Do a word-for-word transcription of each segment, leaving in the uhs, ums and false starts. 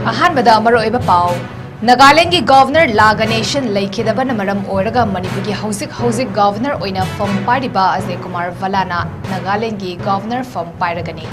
ꯑꯍꯥꯟꯕꯗ ꯃꯔꯨꯑꯣꯏꯕ ꯄꯥꯎ꯫ ꯅꯥꯒꯥꯂꯦꯟꯗꯒꯤ ꯒꯚꯔꯅꯔ ꯂꯥ ꯒꯅꯦꯁꯟ ꯂꯩꯈꯤꯗꯕꯅ ꯃꯔꯝ ꯑꯣꯏꯔꯒ ꯃꯅꯤꯄꯨꯔꯒꯤ ꯍꯧꯖꯤꯛ ꯍꯧꯖꯤꯛ ꯒꯚꯔꯅꯔ ꯑꯣꯏꯅ ꯐꯝ ꯄꯥꯏꯔꯤꯕ ꯑꯖꯌ ꯀꯨꯃꯥꯔ ꯚꯂꯥꯅ ꯅꯥꯒꯥꯂꯦꯟꯗꯒꯤ ꯒꯚꯔꯅꯔ ꯐꯝ ꯄꯥꯏꯔꯒꯅꯤ꯫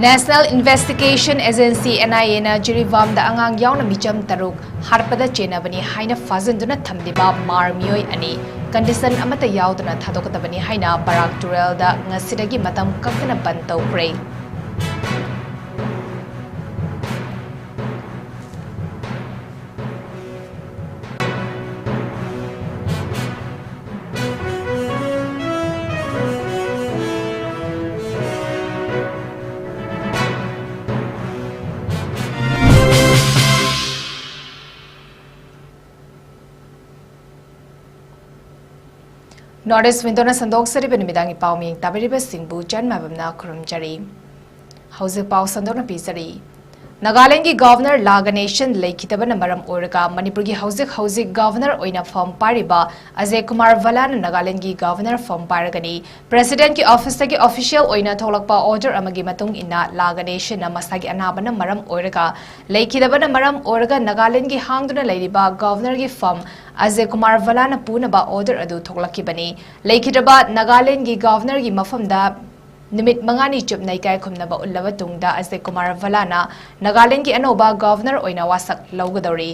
National Investigation Agency, N I A ꯅ ꯖꯤꯔꯤꯕꯥꯝꯗ ꯑꯉꯥꯡ ꯌꯥꯎꯅ ꯃꯤꯆꯝ ꯇꯔꯨꯛ ꯍꯥꯠꯄꯗ ꯆꯦꯟꯅꯕꯅꯤ ꯍꯥꯏꯅ ꯐꯥꯖꯤꯟꯗꯨꯅ ꯊꯝꯂꯤꯕ ꯃꯥꯔ ꯃꯤꯑꯣꯏ ꯑꯅꯤ condition ꯑꯃꯠꯇ ꯌꯥꯎꯗꯅ ꯊꯥꯗꯣꯛꯀꯗꯕꯅꯤ ꯍꯥꯏꯅ ꯕꯔꯥꯛ ꯇꯨꯔꯦꯜꯗ ꯉꯁꯤꯗꯒꯤ ꯃꯇꯝ ꯀꯛꯇꯅ ꯕꯟ ꯇꯧꯈ꯭ꯔꯦ꯫ North East Window ꯅ ꯁꯟꯗꯣꯛꯆꯔꯤꯕ ꯅꯨꯃꯤꯗꯥꯡꯒꯤ ꯄꯥꯎ ꯃꯤꯡ ꯇꯥꯕꯤꯔꯤꯕꯁꯤꯡꯕꯨ ꯆꯟ ꯃꯥꯏꯕꯝꯅ ꯈꯨꯔꯨꯝꯖꯔꯤ꯫ ꯍꯧꯖꯤꯛ ꯄꯥꯎ ꯁꯟꯗꯣꯛꯅ ꯄꯤꯖꯔꯤ꯫ ꯅꯥꯒꯥꯂꯦꯟꯗꯒꯤ ꯒꯚꯔꯅꯔ ꯂꯥ ꯒꯅꯦꯁꯟ ꯂꯩꯈꯤꯗꯕꯅ ꯃꯔꯝ ꯑꯣꯏꯔꯒ ꯃꯅꯤꯄꯨꯔꯒꯤ ꯍꯧꯖꯤꯛ ꯍꯧꯖꯤꯛ ꯒꯚꯔꯅꯔ ꯑꯣꯏꯅ ꯐꯝ ꯄꯥꯏꯔꯤꯕ ꯑꯖꯌ ꯀꯨꯃꯥꯔ ꯚꯂꯥꯅ ꯅꯥꯒꯥꯂꯦꯟꯗꯒꯤ ꯒꯚꯔꯅꯔ ꯐꯝ ꯄꯥꯏꯔꯒꯅꯤ꯫ ꯄ꯭ꯔꯦꯁꯤꯗꯦꯟꯠꯀꯤ ꯑꯣꯐꯤꯁꯇꯒꯤ ꯑꯣꯐꯤꯁꯤꯌꯦꯜ ꯑꯣꯏꯅ ꯊꯣꯛꯂꯛꯄ ꯑꯣꯔꯗꯔ ꯑꯃꯒꯤ ꯃꯇꯨꯡ ꯏꯟꯅ ꯂꯥ ꯒꯅꯦꯁꯟꯅ ꯃꯁꯥꯒꯤ ꯑꯅꯥꯕꯅ ꯃꯔꯝ ꯑꯣꯏꯔꯒ ꯂꯩꯈꯤꯗꯕꯅ ꯃꯔꯝ ꯑꯣꯏꯔꯒ ꯅꯥꯒꯥꯂꯦꯟꯗꯒꯤ ꯍꯥꯡꯗꯨꯅ ꯂꯩꯔꯤꯕ ꯒꯚꯔꯅꯔꯒꯤ ꯐꯝ ꯑꯖꯌ ꯀꯨꯃꯥꯔ ꯚꯂꯥꯅ ꯄꯨꯅꯕ ꯑꯣꯔꯗꯔ ꯑꯗꯨ ꯊꯣꯛꯂꯛꯈꯤꯕꯅꯤ꯫ ꯂꯩꯈꯤꯗ꯭ꯔꯕ ꯅꯥꯒꯥꯂꯦꯟꯗꯒꯤ ꯒꯚꯔꯅꯔꯒꯤ ꯃꯐꯝꯗ ꯅꯨꯃꯤꯠ ꯃꯉꯥꯅꯤ ꯆꯨꯞꯅ ꯏꯀꯥꯏ ꯈꯨꯝꯅꯕ ꯎꯠꯂꯕ ꯇꯨꯡꯗ ꯑꯖꯌ ꯀꯨꯃꯥꯔ ꯚꯂꯥꯅ ꯅꯥꯒꯥꯂꯦꯟꯗꯒꯤ ꯑꯅꯧꯕ ꯒꯚꯔꯅꯔ ꯑꯣꯏꯅ ꯋꯥꯁꯛ ꯂꯧꯒꯗꯧꯔꯤ꯫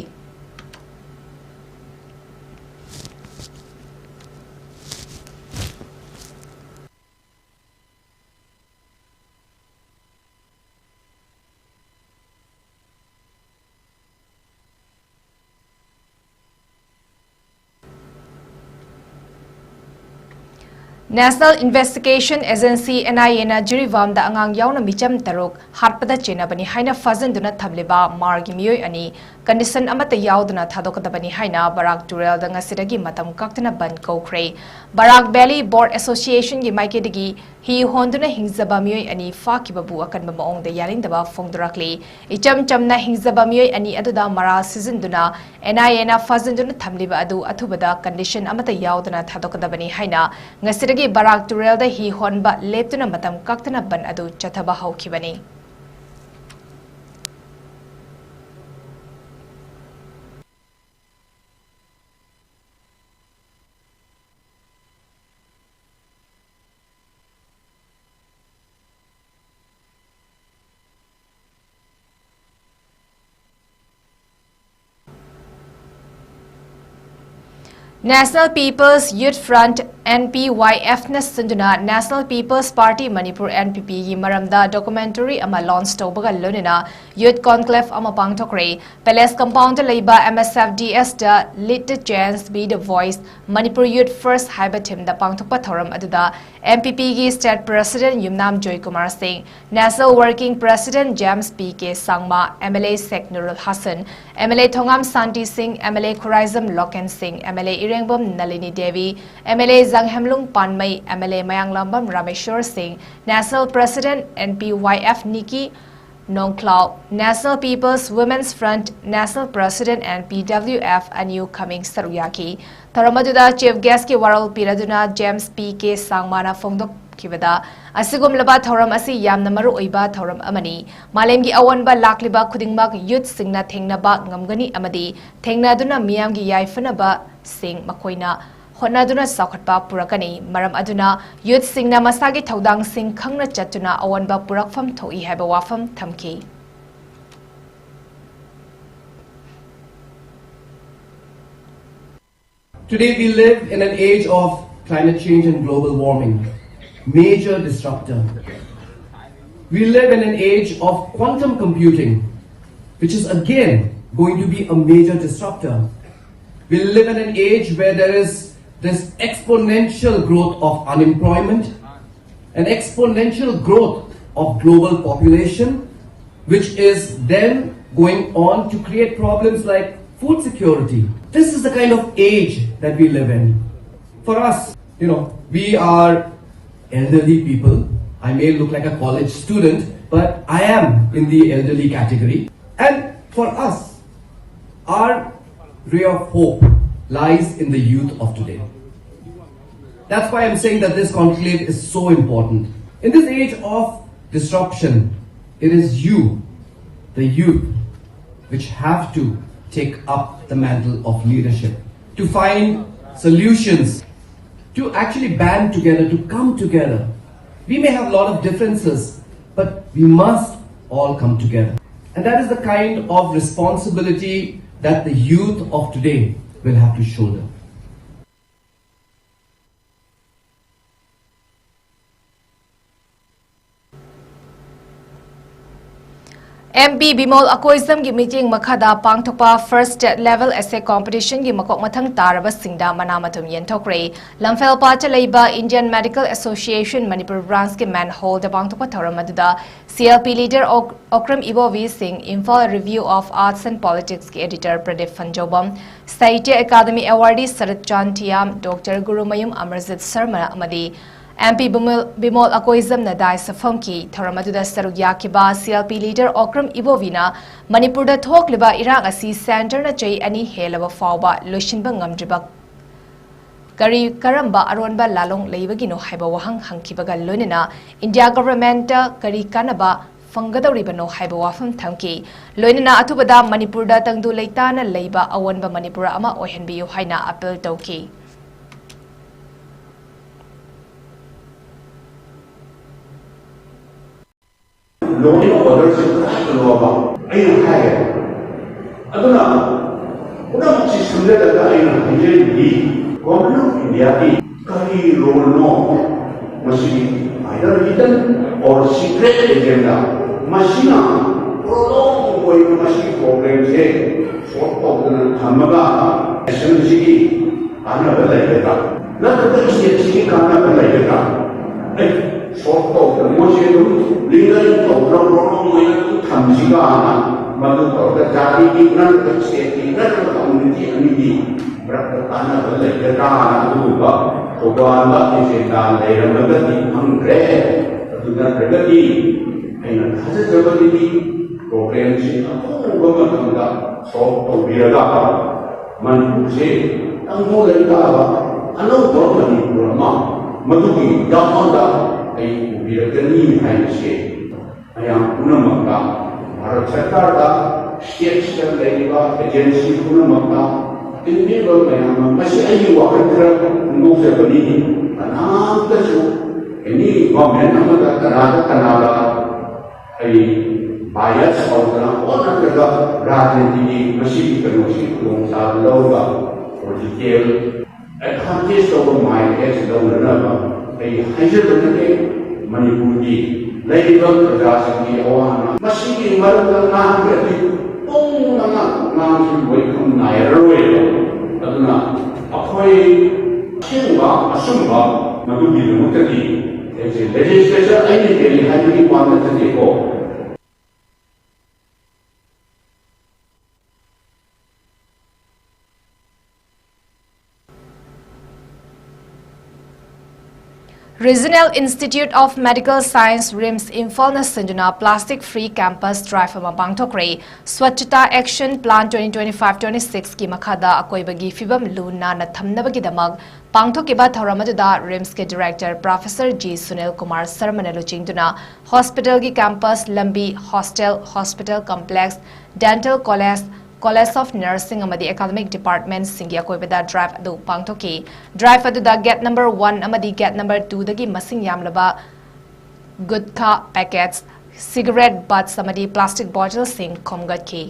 National Investigation Agency, N I A ꯅ ꯖꯤꯔꯤꯕꯥꯝꯗ ꯑꯉꯥꯡ ꯌꯥꯎꯅ ꯃꯤꯆꯝ ꯇꯔꯨꯛ ꯍꯥꯠꯄꯗ ꯆꯦꯟꯅꯕꯅꯤ ꯍꯥꯏꯅ ꯐꯥꯖꯤꯟꯗꯨꯅ ꯊꯝꯂꯤꯕ ꯃꯥꯔꯒꯤ ꯃꯤꯑꯣꯏ ꯑꯅꯤ ꯀꯟꯗꯤꯁꯟ ꯑꯃꯠꯇ ꯌꯥꯎꯗꯅ ꯊꯥꯗꯣꯛꯀꯗꯕꯅꯤ ꯍꯥꯏꯅ ꯕꯔꯥꯛ ꯇꯨꯔꯦꯜꯗ ꯉꯁꯤꯗꯒꯤ ꯃꯇꯝ ꯀꯛꯇꯅ ꯕꯟ ꯀꯧꯈ꯭ꯔꯦ꯫ ꯕꯔꯥꯛ ꯚꯦꯂꯤ ꯕꯣꯔꯗ ꯑꯦꯁꯣꯁꯤꯌꯦꯁꯟꯒꯤ ꯃꯥꯏꯀꯩꯗꯒꯤ ꯍꯤ ꯍꯣꯟꯗꯨꯅ ꯍꯤꯡꯖꯕ ꯃꯤꯑꯣꯏ ꯑꯅꯤ ꯐꯥꯈꯤꯕꯕꯨ ꯑꯀꯟꯕ ꯃꯑꯣꯡꯗ ꯌꯥꯅꯤꯡꯗꯕ ꯐꯣꯡꯗꯣꯔꯛꯂꯤ꯫ ꯏꯆꯝ ꯆꯝꯅ ꯍꯤꯡꯖꯕ ꯃꯤꯑꯣꯏ ꯑꯅꯤ ꯑꯗꯨꯗ ꯃꯔꯥꯜ ꯁꯤꯖꯤꯟꯗꯨꯅ ꯑꯦꯟ ꯑꯥꯏ ꯑꯦꯅ ꯐꯥꯖꯤꯟꯗꯨꯅ ꯊꯝꯂꯤꯕ ꯑꯗꯨ ꯑꯊꯨꯕꯗ ꯀꯟꯗꯤꯁꯟ ꯑꯃꯠꯇ ꯌꯥꯎꯗꯅ ꯊꯥꯗꯣꯛꯀꯗꯕꯅꯤ ꯍꯥꯏꯅ ꯉꯁꯤꯗꯒꯤ ꯕꯔꯥꯛ ꯇꯨꯔꯦꯜꯗ ꯍꯤ ꯍꯣꯟꯕ ꯂꯦꯞꯇꯨꯅ ꯃꯇꯝ ꯀꯛꯇꯅ ꯕꯟ ꯑꯗꯨ ꯆꯠꯊꯕ ꯍꯧꯈꯤꯕꯅꯤ꯫ National People's Youth Front, N P Y F ꯅ ꯁꯤꯟꯗꯨꯅ National People's Party Manipur, N P P ꯒꯤ ꯃꯔꯝꯗ documentary ꯑꯃ launch ꯇꯧꯕꯒ ꯂꯣꯏꯅꯅ youth conclave ꯑꯃ ꯄꯥꯡꯊꯣꯛꯈ꯭ꯔꯦ꯫ Palace compound ꯗ ꯂꯩꯕ M S F D S ꯇ Let the Change Be the Voice, Manipur Youth First ꯍꯥꯏꯕ theme ꯗ ꯄꯥꯡꯊꯣꯛꯄ ꯊꯧꯔꯝ ꯑꯗꯨꯗ N P P ꯒꯤ state president ꯌꯨꯝꯅꯥꯝ ꯖꯣꯏꯀꯨꯃꯥꯔ ꯁꯤꯡ, National Working President James P K Sangma, M L A Sheikh Nurul Hassan, M L A ꯊꯣꯉꯥꯝ ꯁꯥꯟꯇꯤ ꯁꯤꯡ, M L A Khuraijam Loken Singh, M L A Irengbam Nalini Devi, M L A Janghemlung Panmei, M L A Mayanglambam Rameshor Singh, National President N P Y F ꯅꯤꯀꯤ ꯅꯣꯡꯈ꯭ꯂꯥꯎ, National People's Women's Front, National President N P W F ꯑꯅꯤꯌꯨ ꯈꯃꯤꯡ ꯁꯔꯨꯛ ꯌꯥꯈꯤ꯫ ꯊꯧꯔꯝ ꯑꯗꯨꯗ chief guest ꯀꯤ ꯋꯥꯔꯣꯜ ꯄꯤꯔꯗꯨꯅ James P K ꯁꯥꯡꯃꯥꯅ ꯐꯣꯡꯗꯣꯛꯈꯤꯕꯗ, ꯑꯁꯤꯒꯨꯝꯂꯕ ꯊꯧꯔꯝ ꯑꯁꯤ ꯌꯥꯝꯅ ꯃꯔꯨ ꯑꯣꯏꯕ ꯊꯧꯔꯝ ꯑꯃꯅꯤ꯫ ꯃꯥꯂꯦꯝꯒꯤ ꯑꯑꯣꯟꯕ ꯂꯥꯛꯂꯤꯕ ꯈꯨꯗꯤꯡꯃꯛ youth ꯁꯤꯡꯅ ꯊꯦꯡꯅꯕ ꯉꯝꯒꯅꯤ ꯑꯃꯗꯤ ꯊꯦꯡꯅꯗꯨꯅ ꯃꯤꯌꯥꯝꯒꯤ ꯌꯥꯏꯐꯅꯕꯁꯤꯡ ꯃꯈꯣꯏꯅ ꯍꯣꯠꯅꯗꯨꯅ ꯆꯥꯎꯈꯠꯄ ꯄꯨꯔꯛꯀꯅꯤ꯫ ꯃꯔꯝ ꯑꯗꯨꯅ youth ꯁꯤꯡꯅ ꯃꯁꯥꯒꯤ ꯊꯧꯗꯥꯡꯁꯤꯡ ꯈꯪꯅ ꯆꯠꯇꯨꯅ ꯑꯑꯣꯟꯕ ꯄꯨꯔꯛꯐꯝ ꯊꯣꯛꯏ ꯍꯥꯏꯕ ꯋꯥꯐꯝ ꯊꯝꯈꯤ꯫ Today we live in an age of climate change and global warming, major disruptor. We live in an age of quantum computing, which is again going to be a major disruptor. We live in an age where there is this exponential growth of unemployment, an exponential growth of global population, which is then going on to create problems like food security. This is the kind of age that we live in. For us, you know, we are elderly people. I may look like a college student, but I am in the elderly category. And for us, our ray of hope lies in the youth of today. That's why I'm saying that this conclave is so important. In this age of disruption, it is you, the youth, which have to take up the mantle of leadership to find solutions, to actually band together, to come together. We may have a lot of differences, but we must all come together. And that is the kind of responsibility that the youth of today will have to shoulder. MP Bimol ꯑꯀꯣꯏꯖꯝꯒꯤ ꯃꯤꯠꯌꯦꯡ ꯃꯈꯥꯗ ꯄꯥꯡꯊꯣꯛꯄ First State Level Essay Competitionꯒꯤ ꯃꯀꯣꯛ ꯃꯊꯪ ꯇꯥꯔꯕꯁꯤꯡꯗ ꯃꯅꯥ ꯃꯊꯨꯝ ꯌꯦꯟꯊꯣꯛꯈ꯭ꯔꯦ꯫ ꯂꯝꯐꯦꯜꯄꯥꯠꯇ ꯂꯩꯕ Indian Medical Association Manipur Branchꯀꯤ Mann Hallꯗ ꯄꯥꯡꯊꯣꯛꯄ ꯊꯧꯔꯝ ꯑꯗꯨꯗ CLP leader ꯑꯣꯛ-, ꯑꯣꯀ꯭ꯔꯝ ꯏꯕꯣꯕꯤ ꯁꯤꯡ, Imphal Review of Arts and Politicsꯀꯤ editor Pradeep ꯐꯟꯖꯧꯕꯝ, Sahitya Academy Awardee ꯁꯔꯠ ꯆꯥꯟ ꯊꯤꯌꯥꯝ, Doctor ꯒꯨꯔꯨꯃꯌꯨꯝ ꯑꯃꯔꯖꯤꯠ ꯁꯔꯃ ꯑꯃꯗꯤ MP ꯕꯤꯃꯣꯜ, ꯕꯤꯃꯣꯜ ꯑꯀꯣꯏꯖꯝꯅ ꯗꯥꯏꯁꯇ ꯐꯝꯈꯤ꯫ ꯊꯧꯔꯝ ꯑꯗꯨꯗ ꯁꯔꯨꯛ ꯌꯥꯈꯤꯕ CLP leader ꯑꯣꯀ꯭ꯔꯝ ꯏꯕꯣꯕꯤꯅ ꯃꯅꯤꯄꯨꯔꯗ ꯊꯣꯛꯂꯤꯕ ꯏꯔꯥꯡ ꯑꯁꯤ centreꯅ ꯆꯍꯤ ꯑꯅꯤ ꯍꯦꯜꯂꯕ ꯐꯥꯎꯕ ꯂꯣꯏꯁꯤꯟꯕ ꯉꯝꯗ꯭ꯔꯤꯕ ꯀꯔꯤ ꯀꯔꯝꯕ ꯑꯔꯣꯟꯕ ꯂꯥꯂꯣꯡ ꯂꯩꯕꯒꯤꯅꯣ ꯍꯥꯏꯕ ꯋꯥꯍꯪ ꯍꯪꯈꯤꯕꯒ ꯂꯣꯏꯅꯅ India governmentꯇ ꯀꯔꯤ ꯀꯥꯟꯅꯕ ꯐꯪꯒꯗꯧꯔꯤꯕꯅꯣ ꯍꯥꯏꯕ ꯋꯥꯐꯝ ꯊꯝꯈꯤ꯫ ꯂꯣꯏꯅꯅ ꯑꯊꯨꯕꯗ ꯃꯅꯤꯄꯨꯔꯗ ꯇꯪꯗꯨ ꯂꯩꯇꯥꯅ ꯂꯩꯕ ꯑꯑꯣꯟꯕ ꯃꯅꯤꯄꯨꯔ ꯑꯃ ꯑꯣꯏꯍꯟꯕꯤꯌꯨ ꯍꯥꯏꯅ appeal ꯇꯧꯈꯤ꯫ Law and orderꯁꯤ ꯄꯨꯔꯥ ꯀꯩꯅꯣꯕ ꯑꯩꯅ ꯍꯥꯏꯔꯦ꯫ ꯑꯗꯨꯅ ꯄꯨꯝꯅꯃꯛꯁꯤ ꯁꯝꯖꯜꯂꯒ ꯑꯩꯅ ꯍꯥꯏꯖꯔꯤꯕꯗꯤ Government of Indiaꯒꯤ ꯀꯔꯤ roleꯅꯣ? ꯃꯁꯤ either hidden or secret agenda꯫ ꯃꯁꯤꯅ prolong ꯑꯣꯏꯕ ꯃꯁꯤꯒꯤ problemꯁꯦ solve ꯇꯧꯗꯅ ꯊꯝꯃꯒ nationꯁꯤꯒꯤ ꯀꯥꯟꯅꯕ ꯂꯩꯒꯗ꯭ꯔꯥ? ꯅꯠꯇ꯭ꯔꯒ stateꯁꯤꯒꯤ ꯀꯥꯟꯅꯕ ꯂꯩꯒꯗ꯭ꯔꯥ? ꯑꯩ solve ꯇꯧꯗꯅ ꯃꯣꯏꯁꯦ ꯑꯗꯨꯝ linger ꯇꯧꯗꯅ prolong ꯑꯣꯏꯅ ꯑꯗꯨꯝ ꯊꯝꯁꯤꯔꯥꯅ ꯃꯗꯨ ꯇꯧꯔꯒ ꯖꯥꯇꯤꯒꯤ ꯅꯠꯇ꯭ꯔꯒ ꯁ꯭ꯇꯦꯠꯀꯤ ꯅꯠꯇ꯭ꯔꯒ ꯀꯝꯃ꯭ꯌꯨꯅꯤꯇꯤ ꯑꯅꯤꯒꯤ ꯃꯔꯛꯇ ꯀꯥꯟꯅꯕ ꯂꯩꯒꯗ꯭ꯔꯥꯅ ꯑꯗꯨꯒꯨꯝꯕ ꯊꯧꯕꯥꯜꯗ ꯑꯦꯖꯦꯟꯗꯥ ꯂꯩꯔꯝꯃꯒꯗꯤ ꯈꯪꯗ꯭ꯔꯦ꯫ ꯑꯗꯨ ꯅꯠꯇ꯭ꯔꯒꯗꯤ ꯑꯩꯅ ꯊꯥꯖꯖꯕꯗꯗꯤ ꯄ꯭ꯔꯣꯕ꯭ꯂꯦꯝꯁꯤ ꯑꯊꯨꯕ ꯃꯇꯝꯗ ꯁꯣꯜꯕ ꯇꯧꯕꯤꯔꯒ ꯃꯅꯤꯄꯨꯔꯁꯦ ꯇꯪꯗꯨ ꯂꯩꯇꯥꯕ ꯑꯅꯧꯕ ꯃꯅꯤꯄꯨꯔ ꯑꯃ ꯃꯗꯨꯒꯤ ꯌꯥꯝꯐꯝꯗ ꯑꯩ ꯄꯨꯕꯤꯔꯛꯀꯅꯤ ꯍꯥꯏꯕꯁꯦ ꯃꯌꯥꯝ ꯄꯨꯝꯅꯃꯛꯇ, ꯚꯥꯔꯠ ꯁꯔꯀꯥꯔꯗ, ꯁ꯭ꯇꯦꯠꯁꯤꯗ ꯂꯩꯔꯤꯕ ꯑꯦꯖꯦꯟꯁꯤ ꯄꯨꯝꯅꯃꯛꯇ, ꯇꯤꯟꯕꯤꯔꯤꯕ ꯃꯌꯥꯝ ꯑꯃ, ꯃꯁꯤ ꯑꯩꯒꯤ ꯋꯥꯈꯜ ꯈꯔ ꯐꯣꯡꯗꯣꯛꯆꯕꯅꯤ꯫ ꯀꯅꯥꯝꯇꯁꯨ, ꯑꯦꯅꯤ ꯒꯣꯔꯃꯦꯟ ꯑꯃꯗ ꯀꯅꯥꯗ ꯀꯅꯥꯗ ꯑꯩ ꯕꯥꯏꯌꯁ ꯇꯧꯗꯅ ꯑꯣ ꯅꯠꯇ꯭ꯔꯒ ꯔꯥꯖꯅꯤꯇꯤꯒꯤ ꯃꯁꯤꯒꯤ ꯀꯩꯅꯣꯁꯤ ꯈꯨꯗꯣꯡꯆꯥꯕ ꯂꯧꯔꯒ ꯄꯣꯂꯤꯇꯤꯀꯦꯜ ꯑꯦꯗꯚꯥꯟꯇꯦꯖ ꯂꯧꯕ ꯃꯥꯏꯟ ꯀꯦꯁ ꯂꯧꯅꯅꯕ ꯑꯩ ꯍꯥꯏꯖꯕ ꯅꯠꯇꯦ꯫ ꯃꯅꯤꯄꯨꯔꯒꯤ ꯂꯩꯔꯤꯕ ꯄ꯭ꯔꯖꯥꯁꯤꯡꯒꯤ ꯑꯋꯥ ꯑꯅꯥ ꯃꯁꯤꯒꯤ ꯃꯔꯝꯗ ꯉꯥꯡꯗ꯭ꯔꯗꯤ ꯄꯨꯡ ꯃꯉꯥ ꯉꯥꯡꯁꯨ ꯂꯣꯏꯐꯝ ꯅꯥꯏꯔꯔꯣꯏ꯫ ꯑꯗꯨꯅ ꯑꯩꯈꯣꯏ ꯑꯁꯦꯡꯕ ꯑꯆꯨꯝꯕ ꯃꯗꯨꯒꯤꯗꯃꯛꯇꯗꯤ ꯑꯩꯁꯦ ꯂꯦꯖꯤꯁꯂꯦꯆꯔ ꯑꯩꯅ ꯍꯦꯜꯂꯤ ꯍꯥꯏꯕꯒꯤ ꯋꯥ ꯅꯠꯆꯗꯦꯀꯣ꯫ Regional Institute of Medical Science, RIMS ꯏꯝꯐꯥꯜꯅ ꯁꯤꯟꯗꯨꯅ Plastic Free Campus Drive ꯑꯃ ꯄꯥꯡꯊꯣꯛꯈ꯭ꯔꯦ꯫ Swachhata Action Plan twenty twenty-five twenty-six ꯀꯤ ꯃꯈꯥꯗ ꯑꯀꯣꯏꯕꯒꯤ ꯐꯤꯕꯝ ꯂꯨ ꯅꯥꯟꯅ ꯊꯝꯅꯕꯒꯤꯗꯃꯛ ꯄꯥꯡꯊꯣꯛꯈꯤꯕ ꯊꯧꯔꯝ ꯑꯗꯨꯗ ꯔꯤꯝꯁꯀꯤ director professor G Sunil Kumar ꯁꯔꯃꯅ ꯂꯨꯆꯤꯡꯗꯨꯅ ꯍꯣꯁꯄꯤꯇꯥꯜꯒꯤ ꯀꯦꯝꯄꯁ, ꯂꯝꯕꯤ, hostel, hospital complex, dental college, college of nursing ꯑꯃꯗꯤ ꯑꯦꯀꯥꯗꯃꯤꯛ ꯗꯤꯄꯥꯔꯠꯃꯦꯟꯠꯁꯤꯡꯒꯤ ꯑꯀꯣꯏꯕꯗ ꯗ꯭ꯔꯥꯏꯚ ꯑꯗꯨ ꯄꯥꯡꯊꯣꯛꯈꯤ꯫ ꯗ꯭ꯔꯥꯏꯚ ꯑꯗꯨꯗ ꯒꯦꯠ ꯅꯝꯕꯔ ꯋꯥꯟ ꯑꯃꯗꯤ ꯒꯦꯠ ꯅꯝꯕꯔ ꯇꯨꯗꯒꯤ ꯃꯁꯤꯡ ꯌꯥꯝꯂꯕ ꯒꯨꯠꯈꯥ ꯄꯦꯀꯦꯠꯁ, ꯁꯤꯒꯔꯦꯠ ꯕꯠꯁ ꯑꯃꯗꯤ ꯄ꯭ꯂꯥꯁꯇꯤꯛ ꯕꯣꯇꯜꯁꯤꯡ ꯈꯣꯝꯒꯠꯈꯤ꯫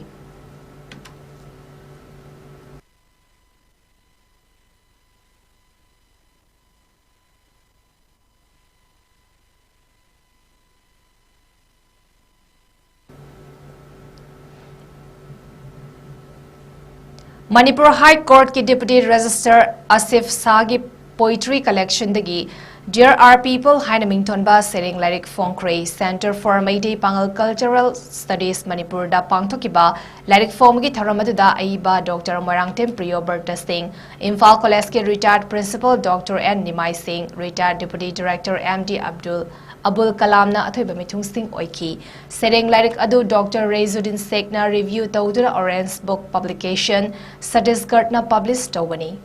ꯃꯅꯤꯄꯨꯔ ꯍꯥꯏ ꯀꯣꯔꯠꯀꯤ ꯗꯤꯄꯨꯇꯤ ꯔꯦꯖꯤꯁꯇ꯭ꯔꯥꯔ ꯑꯁꯤꯐ ꯁꯥꯍꯒꯤ ꯄꯣꯏꯇ꯭ꯔꯤ ꯀꯂꯦꯛꯁꯟꯗꯒꯤ Dear Our People ꯍꯥꯏꯅ ꯃꯤꯡꯊꯣꯟꯕ ꯁꯩꯔꯦꯡ ꯂꯥꯏꯔꯤꯛ ꯐꯣꯡꯈ꯭ꯔꯦ꯫ Centre for Meitei Pangal Cultural Studies ꯃꯅꯤꯄꯨꯔꯗ ꯄꯥꯡꯊꯣꯛꯈꯤꯕ ꯂꯥꯏꯔꯤꯛ ꯐꯣꯡꯕꯒꯤ ꯊꯧꯔꯝ ꯑꯗꯨꯗ ꯑꯏꯕ ꯗꯣꯛꯇꯔ ꯃꯣꯏꯔꯥꯡꯊꯦꯝ ꯄ꯭ꯔꯤꯌꯣꯕ꯭ꯔꯇ ꯁꯤꯡ, ꯏꯝꯐꯥꯜ ꯀꯣꯂꯦꯖꯀꯤ retired principal doctor N Nimai Singh, retired deputy director M D Abdul, Abul ꯀꯂꯥꯝꯅ ꯑꯊꯣꯏꯕ ꯃꯤꯊꯨꯡꯁꯤꯡ ꯑꯣꯏꯈꯤ꯫ ꯁꯩꯔꯦꯡ ꯂꯥꯏꯔꯤꯛ ꯑꯗꯨ ꯗꯣꯛꯇꯔ ꯔꯦꯖꯨꯗꯤꯟ ꯁꯦꯈꯅ review ꯇꯧꯗꯨꯅ Orange Book Publication, ꯆꯇꯤꯁꯒꯔꯅ publish ꯇꯧꯕꯅꯤ꯫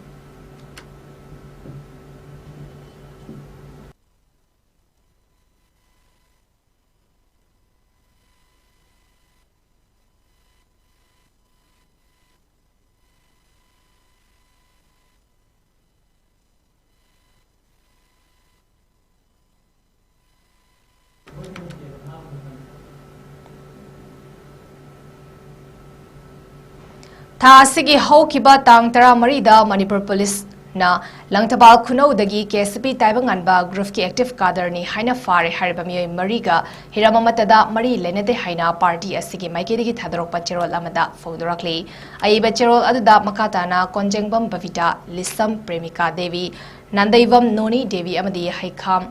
ꯊꯥ ꯑꯁꯤꯒꯤ ꯍꯧꯈꯤꯕ ꯇꯥꯡ ꯇꯔꯥꯃꯔꯤꯗ ꯃꯅꯤꯄꯨꯔ ꯄꯨꯂꯤꯁꯅ ꯂꯪꯊꯕꯥꯜ ꯈꯨꯅꯧꯗꯒꯤ ꯀꯦ ꯑꯦꯁ ꯄꯤ ꯇꯥꯏꯕꯪꯉꯥꯟꯕ groupꯀꯤ active cadreꯅꯤ ꯍꯥꯏꯅ ꯐꯥꯔꯦ ꯍꯥꯏꯔꯤꯕ ꯃꯤꯑꯣꯏ ꯃꯔꯤꯒ ꯍꯤꯔꯝ ꯑꯃꯠꯇꯗ ꯃꯔꯤ ꯂꯩꯅꯗꯦ ꯍꯥꯏꯅ party ꯑꯁꯤꯒꯤ ꯃꯥꯏꯀꯩꯗꯒꯤ ꯊꯥꯗꯣꯔꯛꯄ ꯆꯦꯔꯣꯜ ꯑꯃꯗ ꯐꯣꯡꯗꯣꯔꯛꯂꯤ꯫ ꯑꯏꯕ ꯆꯦꯔꯣꯜ ꯑꯗꯨꯗ ꯃꯈꯥ ꯇꯥꯅ ꯀꯣꯟꯖꯦꯡꯕꯝ ꯕꯕꯤꯇꯥ, ꯂꯤꯁꯝ ꯄ꯭ꯔꯦꯃꯤꯀꯥ ꯗꯦꯕꯤ, ꯅꯥꯟꯗꯩꯕꯝ ꯅꯣꯅꯤ ꯗꯦꯕꯤ ꯑꯃꯗꯤ ꯍꯩꯈꯥꯝ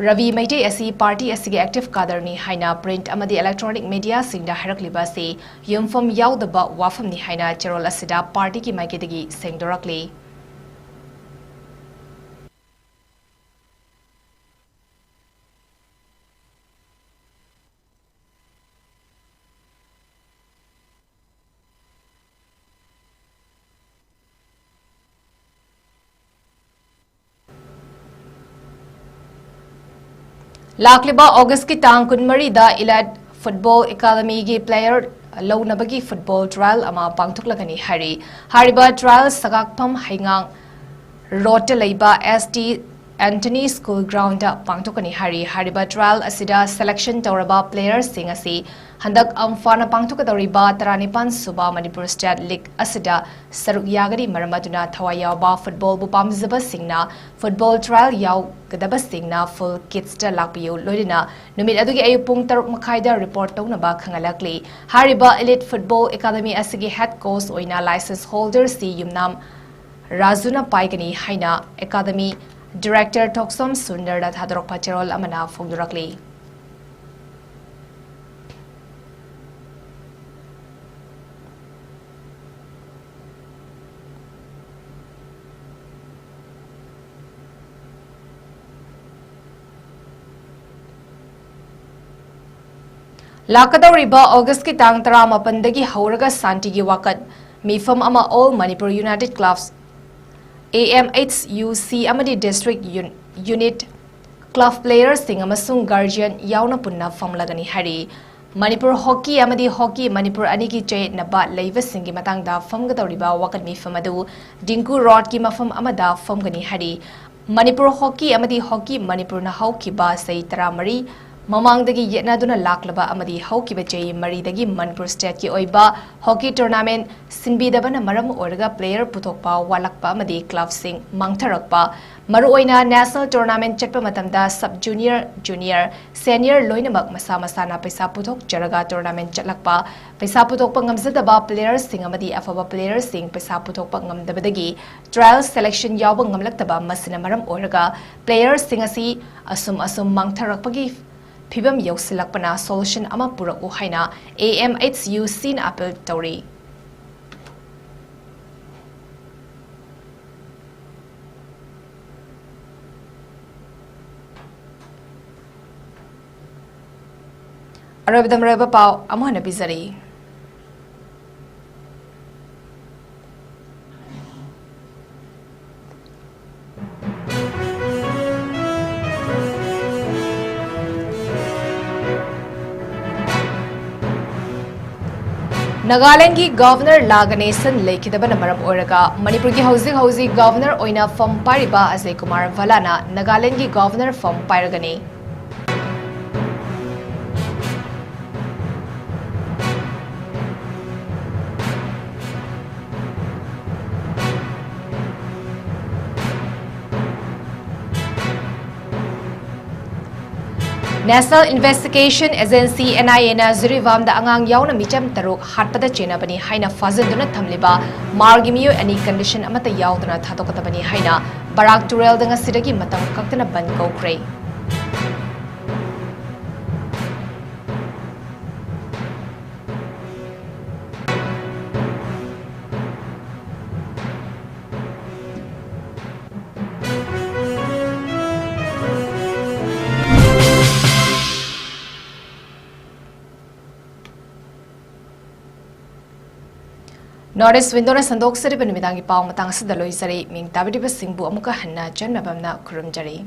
ꯔꯕꯤ ꯃꯩꯇꯩ ꯑꯁꯤ party ꯑꯁꯤꯒꯤ active cadreꯅꯤ ꯍꯥꯏꯅ print ꯑꯃꯗꯤ electronic mediaꯁꯤꯡꯗ ꯍꯥꯏꯔꯛꯂꯤꯕ ꯑꯁꯤ ꯌꯨꯝꯐꯝ ꯌꯥꯎꯗꯕ ꯋꯥꯐꯝꯅꯤ ꯍꯥꯏꯅ ꯆꯦꯔꯣꯜ ꯑꯁꯤꯗ partyꯒꯤ ꯃꯥꯏꯀꯩꯗꯒꯤ ꯁꯦꯡꯗꯣꯔꯛꯂꯤ꯫ ꯂꯥꯛꯂꯤꯕ Augustꯀꯤ ꯇꯥꯡ ꯀꯨꯟꯃꯔꯤꯗ Elite Football Academyꯒꯤ player ꯂꯧꯅꯕꯒꯤ football trial ꯑꯃ ꯄꯥꯡꯊꯣꯛꯂꯒꯅꯤ ꯍꯥꯏꯔꯤ꯫ ꯍꯥꯏꯔꯤꯕ trial ꯁꯒꯥꯛꯐꯝ ꯍꯩꯉꯥꯡ roadꯇ ꯂꯩꯕ S T Anthony School groundꯇ ꯄꯥꯡꯊꯣꯛꯀꯅꯤ ꯍꯥꯏꯔꯤ꯫ ꯍꯥꯏꯔꯤꯕ trial ꯑꯁꯤꯗ selection ꯇꯧꯔꯕ playerꯁꯤꯡ ꯑꯁꯤ ꯍꯟꯗꯛ ꯑꯝꯐꯥꯅ ꯄꯥꯡꯊꯣꯛꯀꯗꯧꯔꯤꯕ ꯇꯔꯥꯅꯤꯄꯥꯟ ꯁꯨꯕ ꯃꯅꯤꯄꯨꯔ State League ꯑꯁꯤꯗ ꯁꯔꯨꯛ ꯌꯥꯒꯅꯤ꯫ ꯃꯔꯝ ꯑꯗꯨꯅ ꯊꯋꯥꯏ ꯌꯥꯎꯕ footballꯕꯨ ꯄꯥꯝꯖꯕꯁꯤꯡꯅ football trial ꯌꯥꯎꯒꯗꯕꯁꯤꯡꯅ full kitsꯇ ꯂꯥꯛꯄꯤꯌꯨ꯫ ꯂꯣꯏꯅꯅ ꯅꯨꯃꯤꯠ ꯑꯗꯨꯒꯤ ꯑꯌꯨꯛ ꯄꯨꯡ ꯇꯔꯨꯛ ꯃꯈꯥꯏꯗ report ꯇꯧꯅꯕ ꯈꯪꯍꯜꯂꯛꯂꯤ꯫ ꯍꯥꯏꯔꯤꯕ Elite Football Academy ꯑꯁꯤꯒꯤ head coach ꯑꯣꯏꯅ license holderꯁꯤ ꯌꯨꯝꯅꯥꯝ ꯔꯥꯖꯨꯅ ꯄꯥꯏꯒꯅꯤ ꯍꯥꯏꯅ academy Director ꯊꯣꯛꯁꯣꯝ ꯁꯨꯟꯗꯔꯗ ꯊꯥꯗꯣꯔꯛꯄ ꯆꯦꯔꯣꯜ ꯑꯃꯅ ꯐꯣꯡꯗꯣꯔꯛꯂꯤ꯫ ꯂꯥꯛꯀꯗꯧꯔꯤꯕ ꯑꯣꯒꯁꯀꯤ ꯇꯥꯡ ꯇꯔꯥꯃꯥꯄꯟꯗꯒꯤ ꯍꯧꯔꯒ ꯁꯥꯟꯇꯤꯒꯤ ꯋꯥꯀꯠ ꯃꯤꯐꯝ ꯑꯃ All Manipur United Clubs, A M H U C, ꯑꯃꯗꯤ District Unit Club playerꯁꯤꯡ ꯑꯃꯁꯨꯡ guardian ꯌꯥꯎꯅ ꯄꯨꯟꯅ ꯐꯝꯂꯒꯅꯤ ꯍꯥꯏꯔꯤ꯫ ꯃꯅꯤꯄꯨꯔ ꯍꯣꯀꯤ ꯑꯃꯗꯤ ꯍꯣꯀꯤ ꯃꯅꯤꯄꯨꯔ ꯑꯅꯤꯒꯤ ꯆꯌꯦꯠꯅꯕ ꯂꯩꯕꯁꯤꯡꯒꯤ ꯃꯇꯥꯡꯗ ꯐꯝꯒꯗꯧꯔꯤꯕ ꯋꯥꯀꯠ ꯃꯤꯐꯝ ꯑꯗꯨ ꯗꯤꯡꯀꯨ ꯔꯣꯗꯀꯤ ꯃꯐꯝ ꯑꯃꯗ ꯐꯝꯒꯅꯤ ꯍꯥꯏꯔꯤ꯫ ꯃꯅꯤꯄꯨꯔ ꯍꯣꯀꯤ ꯑꯃꯗꯤ ꯍꯣꯀꯤ ꯃꯅꯤꯄꯨꯔꯅ ꯍꯧꯈꯤꯕ ꯆꯍꯤ ꯇꯔꯥꯃꯔꯤ ꯃꯃꯥꯡꯗꯒꯤ ꯌꯦꯠꯅꯗꯨꯅ ꯂꯥꯛꯂꯕ ꯑꯃꯗꯤ ꯍꯧꯈꯤꯕ ꯆꯍꯤ ꯃꯔꯤꯗꯒꯤ ꯃꯅꯤꯄꯨꯔ stateꯀꯤ ꯑꯣꯏꯕ ꯍꯣꯀꯤ tournament ꯁꯤꯟꯕꯤꯗꯕꯅ ꯃꯔꯝ ꯑꯣꯏꯔꯒ player ꯄꯨꯊꯣꯛꯄ ꯋꯥꯠꯂꯛꯄ ꯑꯃꯗꯤ clubꯁꯤꯡ ꯃꯥꯡꯊꯔꯛꯄ, ꯃꯔꯨꯑꯣꯏꯅ national tournament ꯆꯠꯄ ꯃꯇꯝꯗ sub junior, junior, senior ꯂꯣꯏꯅꯃꯛ ꯃꯁꯥ ꯃꯁꯥꯅ ꯄꯩꯁꯥ ꯄꯨꯊꯣꯛꯆꯔꯒ tournament ꯆꯠꯂꯛꯄ, ꯄꯩꯁꯥ ꯄꯨꯊꯣꯛꯄ ꯉꯝꯖꯗꯕ playerꯁꯤꯡ ꯑꯃꯗꯤ ꯑꯐꯕ playerꯁꯤꯡ ꯄꯩꯁꯥ ꯄꯨꯊꯣꯛꯄ ꯉꯝꯗꯕꯗꯒꯤ trial selection ꯌꯥꯎꯕ ꯉꯝꯂꯛꯇꯕ, ꯃꯁꯤꯅ ꯃꯔꯝ ꯑꯣꯏꯔꯒ playerꯁꯤꯡ ꯑꯁꯤ ꯑꯁꯨꯝ ꯑꯁꯨꯝ ꯃꯥꯡꯊꯔꯛꯄꯒꯤ ꯐꯤꯕꯝ ꯌꯧꯁꯤꯜꯂꯛꯄꯅ solution ꯑꯃ ꯄꯨꯔꯛꯎ ꯍꯥꯏꯅ A M H U Cꯅ appeal ꯇꯧꯔꯤ꯫ ꯑꯔꯣꯏꯕꯗ ꯃꯔꯨꯑꯣꯏꯕ ꯄꯥꯎ ꯑꯃꯨꯛ ꯍꯟꯅ ꯄꯤꯖꯔꯤ꯫ ꯅꯥꯒꯥꯂꯦꯟꯒꯤ Governor ꯂꯥ ꯒꯅꯦꯁꯟ ꯂꯩꯈꯤꯗꯕꯅ ꯃꯔꯝ ꯑꯣꯏꯔꯒ ꯃꯅꯤꯄꯨꯔꯒꯤ ꯍꯧꯖꯤꯛ ꯍꯧꯖꯤꯛ Governor ꯑꯣꯏꯅ ꯐꯝ ꯄꯥꯏꯔꯤꯕ ꯑꯖꯌ ꯀꯨꯃꯥꯔ ꯚꯜꯂꯥꯅ ꯅꯥꯒꯥꯂꯦꯟꯒꯤ Governor ꯐꯝ ꯄꯥꯏꯔꯒꯅꯤ꯫ National Investigation Agency, N I Aꯅ ꯖꯤꯔꯤꯕꯥꯝꯗ ꯑꯉꯥꯡ ꯌꯥꯎꯅ ꯃꯤꯆꯝ ꯇꯔꯨꯛ ꯍꯥꯠꯄꯗ ꯆꯦꯟꯅꯕꯅꯤ ꯍꯥꯏꯅ ꯐꯥꯖꯤꯟꯗꯨꯅ ꯊꯝꯂꯤꯕ ꯃꯥꯔꯒꯤ ꯃꯤꯑꯣꯏ ꯑꯅꯤ condition ꯑꯃꯠꯇ ꯌꯥꯎꯗꯅ ꯊꯥꯗꯣꯛꯀꯗꯕꯅꯤ ꯍꯥꯏꯅ ꯕꯔꯥꯛ ꯇꯨꯔꯦꯜꯗ ꯉꯁꯤꯗꯒꯤ ꯃꯇꯝ ꯀꯛꯇꯅ ꯕꯟ ꯀꯧꯈ꯭ꯔꯦ꯫ North East Window-ꯅ ꯁꯟꯗꯣꯛꯆꯔꯤꯕ ꯅꯨꯃꯤꯗꯥꯡꯒꯤ ꯄꯥꯎ ꯃꯇꯥꯡ ꯑꯁꯤꯗ ꯂꯣꯏꯖꯔꯦ꯫ ꯃꯤꯡ ꯇꯥꯕꯤꯔꯤꯕꯁꯤꯡꯕꯨ ꯑꯃꯨꯛꯀ ꯍꯟꯅ ꯆꯟꯅꯕꯝꯅ ꯈꯨꯔꯨꯝꯖꯔꯤ꯫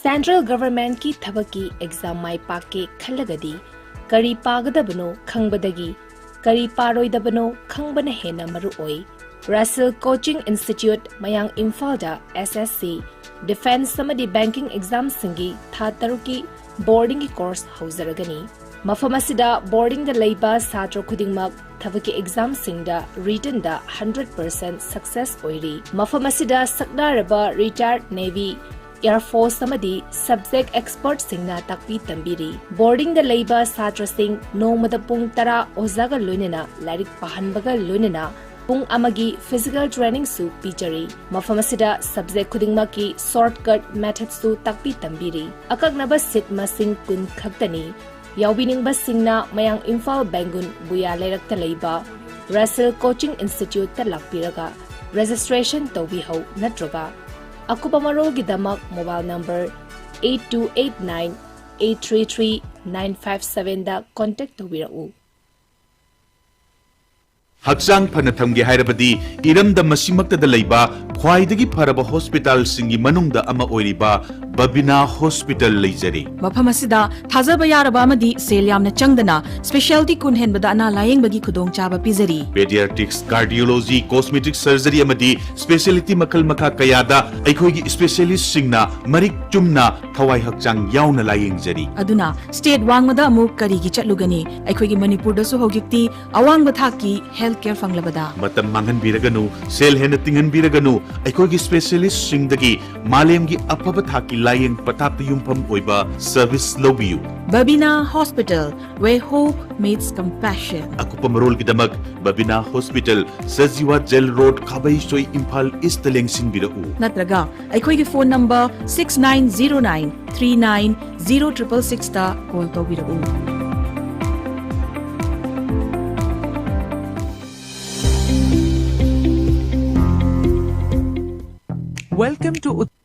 Central Government-ꯀꯤ ꯊꯕꯛꯀꯤ exam ꯃꯥꯏ ꯄꯥꯛꯀꯦ ꯈꯜꯂꯒꯗꯤ ꯀꯔꯤ ꯄꯥꯒꯗꯕꯅꯣ ꯈꯪꯕꯗꯒꯤ ꯀꯔꯤ ꯄꯥꯔꯣꯏꯗꯕꯅꯣ ꯈꯪꯕꯅ ꯍꯦꯟꯅ ꯃꯔꯨ ꯑꯣꯏ꯫ Russell Coaching Institute, ꯃꯌꯥꯡ ꯏꯝꯐꯥꯜꯗ S S C, Defence ꯑꯃꯗꯤ Banking exam-ꯁꯤꯡꯒꯤ ꯊꯥ ꯇꯔꯨꯛꯀꯤ boarding-ꯒꯤ course ꯍꯧꯖꯔꯒꯅꯤ꯫ ꯃꯐꯝ ꯑꯁꯤꯗ boarding-ꯗ ꯂꯩꯕ ꯁꯥꯇ꯭ꯔ ꯈꯨꯗꯤꯡꯃꯛ ꯊꯕꯛꯀꯤ exam-ꯁꯤꯡꯗ written-ꯗ hundred percent success ꯑꯣꯏꯔꯤ꯫ ꯃꯐꯝ ꯑꯁꯤꯗ ꯁꯛꯅꯥꯔꯕ retired Navy, Air Force ꯑꯃꯗꯤ subject expert-ꯁꯤꯡꯅ ꯇꯥꯛꯄꯤ ꯇꯝꯕꯤꯔꯤ꯫ Boarding-ꯗ ꯂꯩꯕ ꯁꯥꯇ꯭ꯔꯁꯤꯡ ꯅꯣꯡꯃꯗ ꯄꯨꯡ ꯇꯔꯥ ꯑꯣꯖꯥꯒ ꯂꯣꯏꯅꯅ ꯂꯥꯏꯔꯤꯛ ꯄꯥꯍꯟꯕꯒ ꯂꯣꯏꯅꯅ ꯄꯨꯡ ꯑꯃꯒꯤ physical training-ꯁꯨ ꯄꯤꯖꯔꯤ꯫ ꯃꯐꯝ ꯑꯁꯤꯗ subject ꯈꯨꯗꯤꯡꯃꯛꯀꯤ shortcut method-ꯁꯨ ꯇꯥꯛꯄꯤ ꯇꯝꯕꯤꯔꯤ꯫ ꯑꯀꯛꯅꯕ seat ꯃꯁꯤꯡ ꯀꯨꯟ ꯈꯛꯇꯅꯤ꯫ ꯌꯥꯎꯕꯤꯅꯤꯡꯕꯁꯤꯡꯅ ꯃꯌꯥꯡ ꯏꯝꯐꯥꯜ ꯕꯦꯡꯒꯨꯟ ꯕꯨꯌꯥ ꯂꯩꯔꯛꯇ ꯂꯩꯕ Russell Coaching Institute-ꯇ ꯂꯥꯛꯄꯤꯔꯒ registration ꯇꯧꯕꯤꯍꯧ, ꯅꯠꯇ꯭ꯔꯒ ꯑꯀꯨꯞꯄ ꯃꯔꯣꯜꯒꯤꯗꯃꯛ mobile number eight two eight nine eight three three nine five seven-ꯗ contact ꯇꯧꯕꯤꯔꯛꯎ꯫ ꯍꯛꯆꯥꯡ ꯐꯅ ꯊꯝꯒꯦ ꯍꯥꯏꯔꯕꯗꯤ ꯏꯔꯝꯗꯝ ꯑꯁꯤꯃꯛꯇꯗ ꯂꯩꯕ ꯈ꯭ꯋꯥꯏꯗꯒꯤ ꯐꯔꯕ hospital-ꯁꯤꯡꯒꯤ ꯃꯅꯨꯡꯗ ꯑꯃ ꯑꯣꯏꯔꯤꯕ ꯕꯕꯤꯅꯥ ꯍꯣꯁꯄꯤꯇꯥꯜ ꯂꯩꯖꯔꯤ꯫ ꯃꯐꯝ ꯑꯁꯤꯗ ꯊꯥꯖꯕ ꯌꯥꯔꯕ ꯑꯃꯗꯤ ꯁꯦꯜ ꯌꯥꯝꯅ ꯆꯪꯗꯅ specialty ꯀꯨꯟ ꯍꯦꯟꯕꯗ ꯑꯅꯥ ꯂꯥꯌꯦꯡꯕꯒꯤ ꯈꯨꯗꯣꯡꯆꯥꯕ ꯄꯤꯖꯔꯤ꯫ Pediatrics, cardiology, cosmetic surgery ꯑꯃꯗꯤ specialty ꯃꯈꯜ ꯃꯈꯥ ꯀꯌꯥꯗ ꯑꯩꯈꯣꯏꯒꯤ specialistꯁꯤꯡꯅ ꯃꯔꯤꯛ ꯆꯨꯝꯅ ꯊꯋꯥꯏ ꯍꯛꯆꯥꯡ ꯌꯥꯎꯅ ꯂꯥꯌꯦꯡꯖꯔꯤ꯫ ꯑꯗꯨꯅ state ꯋꯥꯡꯃꯗ ꯑꯃꯨꯛ ꯀꯔꯤꯒꯤ ꯆꯠꯂꯨꯒꯅꯤ? ꯑꯩꯈꯣꯏꯒꯤ ꯃꯅꯤꯄꯨꯔꯗꯁꯨ ꯍꯧꯖꯤꯛꯇꯤ ꯑꯋꯥꯡꯕ ꯊꯥꯛꯀꯤ health care ꯐꯪꯂꯕꯗ꯫ ꯃꯇꯝ ꯃꯥꯡꯍꯟꯕꯤꯔꯒꯅꯨ, ꯁꯦꯜ ꯍꯦꯟꯅ ꯇꯤꯡꯍꯟꯕꯤꯔꯒꯅꯨ, ꯑꯩꯈꯣꯏꯒꯤ specialistꯁꯤꯡꯗꯒꯤ ꯃꯥꯂꯦꯝꯒꯤ ꯑꯐꯕ ꯊꯥꯛꯀꯤ ꯂꯥꯌꯦꯡ ꯄꯊꯥꯞꯇ ꯌꯨꯝꯐꯝ ꯑꯣꯏꯕ service ꯂꯧꯕꯤꯌꯨ꯫ Babina Hospital, where hope meets compassion. ꯑꯀꯨꯞꯄ ꯃꯔꯣꯜꯒꯤꯗꯃꯛ Babina hospital, Sajiwa jail road, Khabeisoi, Imphal east ꯂꯦꯡꯁꯤꯟꯕꯤꯔꯛꯎ꯫ ꯅꯠꯇ꯭ꯔꯒ ꯑꯩꯈꯣꯏꯒꯤ phone number six nine zero nine three nine zero triple sixꯇ call ꯇꯧꯕꯤꯔꯛꯎ꯫ Welcome to Ut-